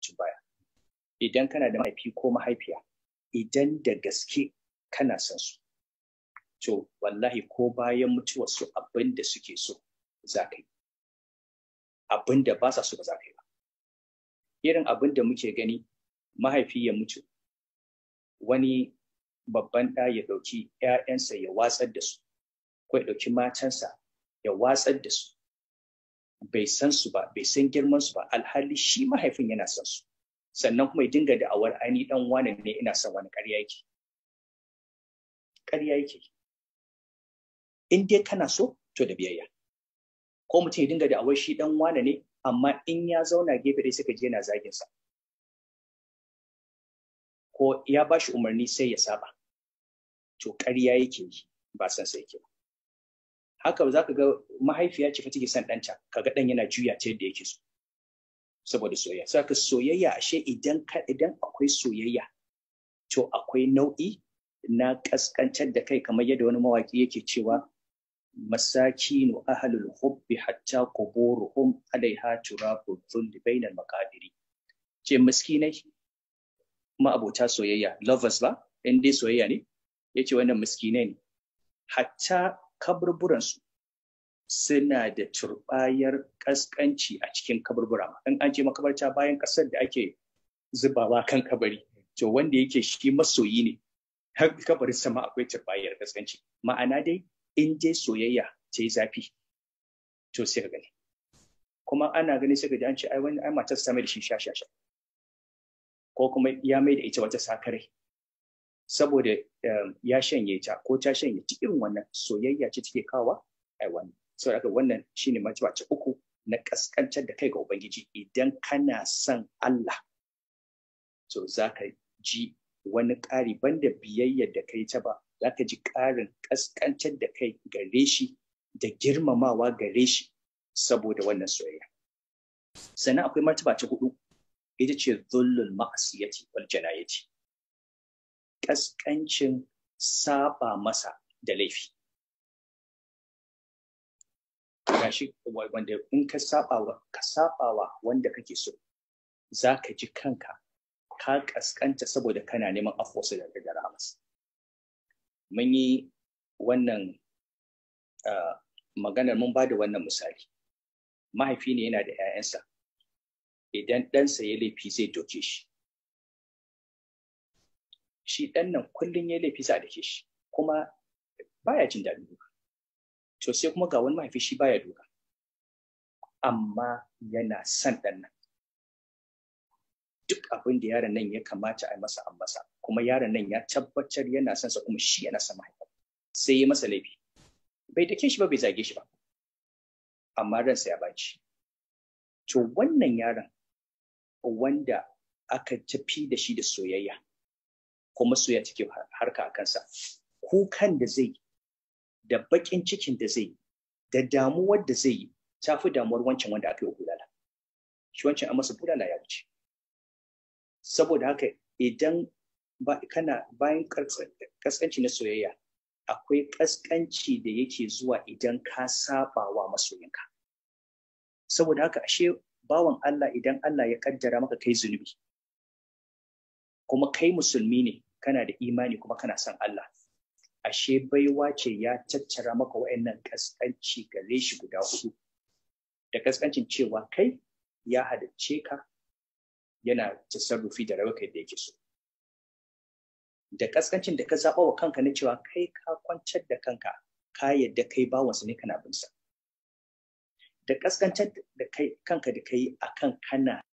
tun baya. Idan kana da mahaifi ko mahaifiya, idan da gaske kana son su, to wallahi ko bayan mutuwar su abin da suke so za ka yi, abin da ba sa so ba za ka yi ba. Irin abin da muke gani, mahaifi ya mutu, wani babban ɗa ya ɗauki ‘ya'yansa ya watsar da su, ko ya ɗauki matansa ya watsar da su, bai san su ba, bai san girman su ba, alhali shi mahaifin yana son su. Sannan kuma ya dinga da'awar ani dan wane ne, ina son wani. Ƙarya yake, ƙarya yake. In dai kana so, to da biyayya. Ko mutum ya dinga da'awar shi dan wane ne, amma in ya zauna gefe dai suka je yana zagin sa, ko ya bashi umarni sai ya saba, to ƙarya yake yi, ba san sai yake ba. Haka za ka ga mahaifiya ce fa take son ɗanta, kaga ɗan yana juya ta yadda yake so saboda soyayya. Saka soyayya, ashe idan akwai soyayya, to akwai nau'i na kaskantar da kai, kamar yadda wani mawaki yake cewa: "Masakinu ahlul hubbi hatta quburuhum alaiha turabu dhulli bainal maqabiri." Ce miskinai ma'abota soyayya, lovers ba, in dai soyayya ne, yace wannan miskinai ne, hatta kaburburansu suna da turbayar kaskanci a cikin kaburbura. In an je makabarta, bayan kasar da ake zubawa kan kabari, to wanda yake shi masoyi ne, har kabarin sama akwai turbayar kaskanci. Ma'ana dai, in dai soyayya ta yi zafi, to sai ka gani. Kuma ana gani, sai ka ji an ce ai wani ai matar ta mai da shi sha sha sha, ko kuma ya mai da ita wata sakare saboda ya shanye ta ko ta shanye ta. Irin wannan soyayya ce take kawa ai wannan. Saboda haka wannan shine martaba ta uku na kaskantar da kai ga Ubangiji. Idan kana son Allah, to zaka ji wani ƙari banda biyayyar da kai ta ba, zaka ji ƙarin kaskantar da kai gare shi da girmamawa gare shi saboda wannan soyayya. Sannan akwai martaba ta hudu, ita ce dhullul ma'asiyati wal janayati, kaskancin saba masa da laifi. Gashi wanda in ka saba wa wanda kake so, za ka ji kanka ka kaskanta saboda kana neman afuwarsa da rahamarsa. Mun yi wannan maganar, mun ba da wannan misali. Mahaifi ne yana da 'ya'yansa. Idan ɗansa ya laifi, zai doke shi. Shi ɗan nan kullum ya laifi za a dake shi, kuma baya jin daɗin duka. To sai kuma ga wani mahaifi, shi baya duka, amma yana son ɗan nan. Duk abin da yaron nan ya kamata a masa, an masa, kuma yaron nan ya tabbatar yana son sa, kuma shi yana son mahaifin. Sai ya masa laifi, bai dake shi ba, bai zage shi ba, amma ransa ya baci. To wannan yaron wanda aka tafi da shi da soyayya, kuma soyayya take harka a kansa, kukan da zai, da bakin cikin da zai, da damuwar da zai yi, ta fi damuwar wancan wanda aka yi bulala. Shi wancan an masa bulala ya wuce. Saboda haka idan ba kana bayan kaskanci na soyayya, akwai kaskanci da yake zuwa idan ka saba wa masoyinka. Saboda haka ashe bawan Allah, idan Allah ya kaddara maka kai zunubi, kuma kai musulmi ne, kana da imani, kuma kana son Allah, ashe baiwa ce ya tattara maka wa'annan kaskanci gare shi guda hudu: da kaskancin cewa kai ya halicce ka, yana tasarrufi da rawar da yake so, da kaskancin da ka zaɓa wa kanka na cewa kai ka kwantar da kanka, ka yadda kai bawansa ne, kana binsa, da kaskantar da kai kanka da kai akan kana